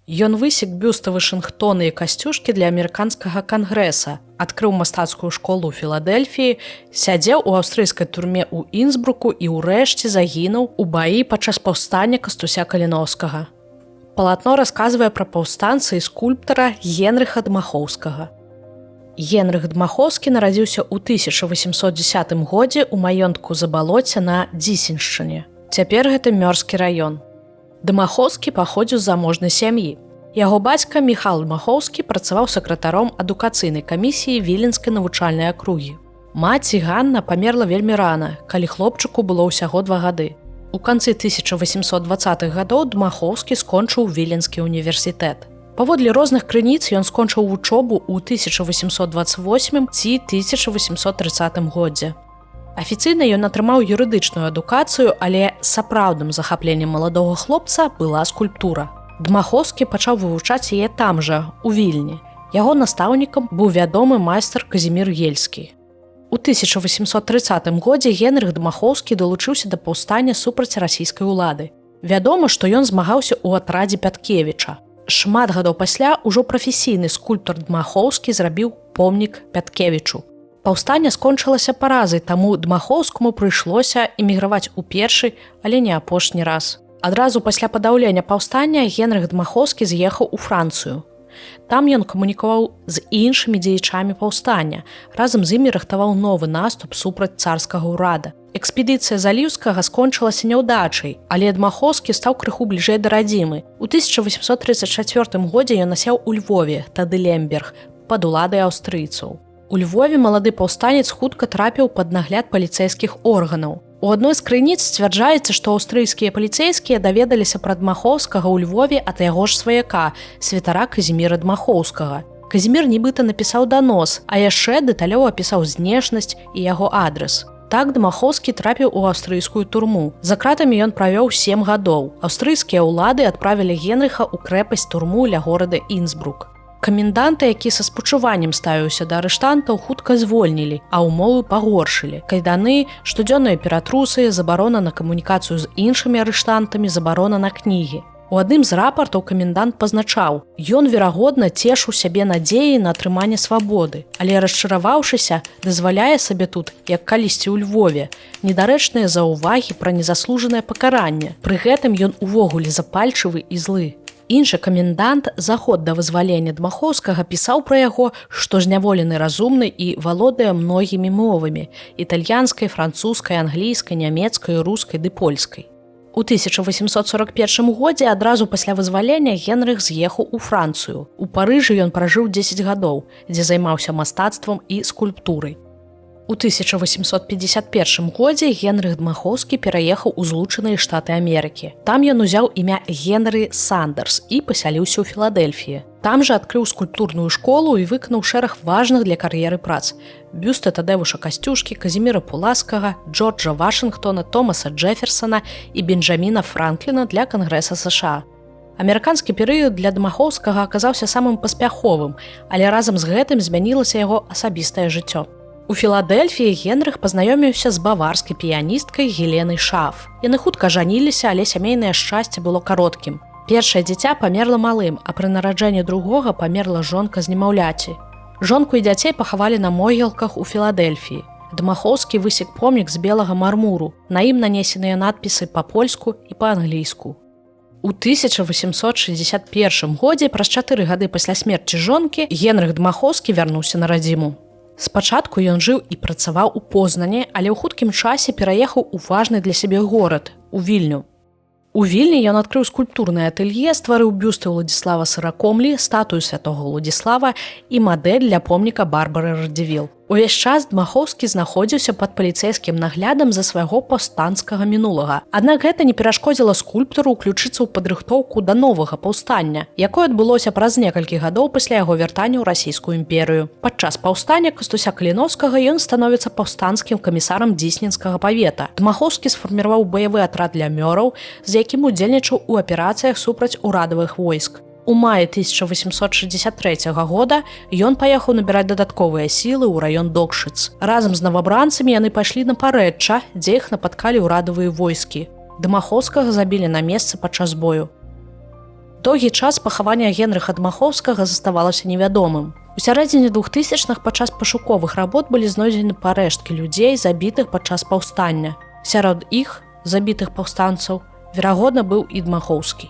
Ён высек бюсты Вашынгтона і Касцюшкі для амерыканскага кангрэса, адкрыў мастацкую школу ў Філадэльфіі, сядзеў у аўстрыйскай турме ў Інсбруку і ўрэшце загінуў у баі падчас паўстання Кастуся Каліноўскага. Палатно расказвае пра паўстанца і скульптара Генрыха Дмахоўскага. Генрых Дмахоўскі нарадзіўся ў 1810 годзе ў маёнтку Забалоця на Дзісіншчыне. Цяпер гэта Мёрскі раён. Дмахоўскі паходзіў з заможнай сям'і. Яго бацька Міхал Дмахоўскі працаваў сакратаром адукацыйнай камісіі Віленскай навучальнай акругі. Маці Ганна памерла вельмі рана, калі хлопчыку было ўсяго 2 гады. У канцы 1820-х гадоў Дмахоўскі скончыў Віленскі універсітэт. Паводле розных крыніц, ён скончыў вучобу ў 1828 ці 1830 годзе. Афіцыйна ён атрымаў юрыдычную адукацыю, але сапраўдным захапленнем маладога хлопца была скульптура. Дмахоўскі пачаў вывучаць яе там жа, у Вільні. Яго настаўнікам быў вядомы майстар Казімір Гельскі. У 1830 годзе Генрых Дмахоўскі далучыўся да паўстання супраць расійскай улады. Вядома, што ён змагаўся ў атрадзе Пяткевіча. Шмат гадоў пасля ўжо прафесійны скульптар Дмахоўскі зрабіў помнік Пяткевічу. Паўстанне скончылася паразай, таму Дмахоўскаму прыйшлося эміграваць у першы, але не апошні раз. Адразу пасля падаўлення паўстання Генрых Дмахоўскі з'ехаў у Францыю. Там ён камунікаваў з іншымі дзеячамі паўстання. Разам з імі рыхтаваў новы наступ супраць царскага ўрада. Экспедыцыя Заліўскага скончылася няўдачай, але Дмахоўскі стаў крыху бліжэй да радзімы. У 1834 годзе ён насяў у Львове, тады Лемберг, пад уладай аўстрыйцаў. У Львове малады паўстанец хутка трапіў пад нагляд паліцэйскіх органаў. У адной з крыніц сцвярджаецца, што аўстрыйскія паліцэйскія даведаліся пра Дмахоўскага ў Львове ад яго ж сваяка, святара Казіміра Дмахоўскага. Казімір нібыта напісаў данос, а яшчэ дэталёва апісаў знешнасць і яго адрас. Так Дмахоўскі трапіў у аўстрыйскую турму. За кратамі ён правёў 7 гадоў. Аўстрыйскія ўлады адправілі Генрыха ў крэпасць турму ля горада Інсбрук. Каменданта, які са спачуваннем ставіўся да арыштантаў, хутка звольнілі, а ўмовы пагоршылі. Кайданы, штодзённыя ператрусы, забарона на камунікацыю з іншымі арыштантамі, забарона на кнігі. У адным з рапартаў камендант пазначаў: «Ён, верагодна, цешыў сябе надзеяй на атрыманне свабоды, але, расчараваўшыся, дазваляе сабе тут, як калісьці ў Львове, недарэчныя заўвагі пра незаслужанае пакаранне. Пры гэтым ён увогуле запальчывы і злы». Іншы камендант за год да вызвалення Дмахоўскага пісаў пра яго, што зняволены разумны і валодае многімі мовамі: італьянскай, французскай, англійскай, нямецкай, рускай ды польскай. У 1841 годзе, адразу пасля вызвалення, Генрых з'ехаў у Францыю. У Парыжы ён пражыў 10 гадоў, дзе займаўся мастацтвам і скульптурай. У 1851 годзе Генрых Дмахоўскі пераехаў у Злучаныя Штаты Амерыкі. Там ён узяў імя Генры Сандерс і пасяліўся ў Філадэльфіі. Там жа адкрыў скульптурную школу і выканаў шэраг важных для кар'еры прац: бюсты Тадэвуша Касцюшкі, Казіміра Пуласкага, Джорджа Вашынгтона, Томаса Джеферсона і Бенджаміна Франкліна для Кангрэса США. Амерыканскі перыяд для Дмахоўскага аказаўся самым паспяховым, але разам з гэтым змянілася яго асабістае жыццё. У Філадэльфіі Генрых пазнаёміўся з баварскай піяністкай Геленай Шаф. Яны хутка жаніліся, але сямейнае шчасце было кароткім. Першае дзіця памерла малым, а пры нараджэнні другога памерла жонка з немаўляці. Жонку і дзяцей пахавалі на могілках у Філадэльфіі. Дмахоўскі высек помнік з белага мармуру. На ім нанесеныя надпісы па-польску і па-англійску. У 1861 годзе, праз 4 гады пасля смерці жонкі, Генрых Дмахоўскі вярнуўся на радзіму. Спачатку ён жыў і працаваў у Познане, але ў хуткім часе пераехаў у важны для сябе горад, у Вільню. У Вільні ён адкрыў скульптурнае атэлье, стварыў бюсты Уладзіслава Сыракомлі, статую святого Уладзіслава і мадэль для помніка Барбары Радзівіл. Увесь час Дмахоўскі знаходзіўся пад паліцэйскім наглядам з-за свайго паўстанцкага мінулага. Аднак гэта не перашкодзіла скульптару ўключыцца ў падрыхтоўку да новага паўстання, якое адбылося праз некалькі гадоў пасля яго вяртання ў Расійскую імперыю. Падчас паўстання Кастуся Каліноўскага ён становіцца паўстанцкім камісарам Дзісненскага павета. Дмахоўскі сфарміраваў баявы атрад для мёраў, з якім удзельнічаў у аперацыях супраць урадавых войск. У маі 1863 года ён паехаў набіраць дадатковыя сілы ў раён Докшыц. Разам з навабранцамі яны пайшлі на Парэчча, дзе іх напаткалі ўрадавыя войскі. Дмахоўскага забілі на месцы падчас бою. Доўгі час пахавання Генрыха Дмахоўскага заставалася невядомым. У сярэдзіне 2000-х падчас пашуковых работ былі знойдзены парэшткі людзей, забітых падчас паўстання. Сярод іх, забітых паўстанцаў, верагодна, быў і Дмахоўскі.